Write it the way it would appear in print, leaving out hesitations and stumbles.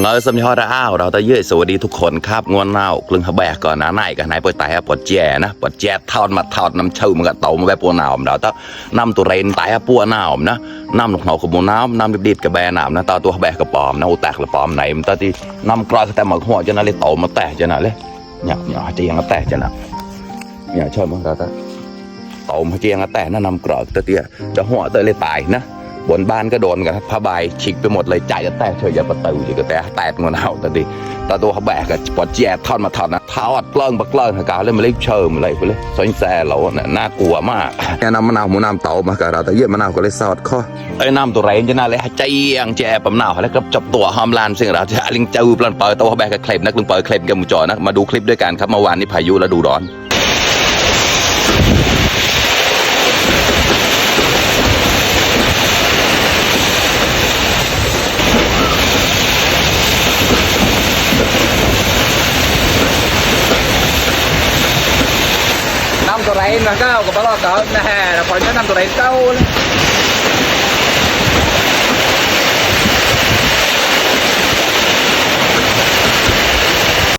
เงยสมยอดอ้าวเราตะเยอะสวัสดีทุกคนครับงวนเน่ากลึงหะแบกก่อนนะนายกับนายปอยตายปวดแย่นะปวดแย่ทอดมาทอดน้ำเชื่อมันก็โตมาแบบปัวหนาวเราต้องนำตัวเรนตายปัวหนาวนะนำหนกหนาวขบวนน้ำนำดิบๆกับแบหนาวนะตาตัวแบกกระปอมนะอุแตกกระปอมไหนมันตาที่นำกรอยแต่หมอกหัวจะน่าเลยโตมาแตกจะน่าเลยเนี่ยจะยังแตกจะน่ะเนี่ยชอบมั้งเราโตมาจะยังแตกนะนำกรอยตาเตี้ยจะหัวเตยเลยตายนะบนบ้านก็โดนกันผ้าใบฉีกไปหมดเลยใจจะแตกเฉยอย่าประตูจีก็แตกงอนเอาแต่ดีตาตัวเขาแบกกับปอดแย่ทอดมาทอดนะเท้าอัดเกลิ้งบักเกลิ้งหากาเลยมาเล็กเชิมอะไรไปเลยซอยแซ่เราเนี่ยน่ากลัวมากแนะนำมะนาวหมูน้ำเต่ามากับเราแต่เยี่ยมะนาวก็เลยสอดข้อไอ้น้ำตัวไรจะน่าเลยใจยังแจ่ปมะนาวแล้วก็จับตัวหอมลานซึ่งเราจะลิงเจ้าปลันเปิดตัวเขาแบกกับเคลมนักลิงเปิดเคลมกับมุจอนะมาดูคลิปด้วยกันครับเมื่อวานนี้พายุฤดูร้อนน้ำตัวไรนะเก้ากับปลาล้อเก้านะฮะแล้วพอจะน้ำตัวไรเก้าเลย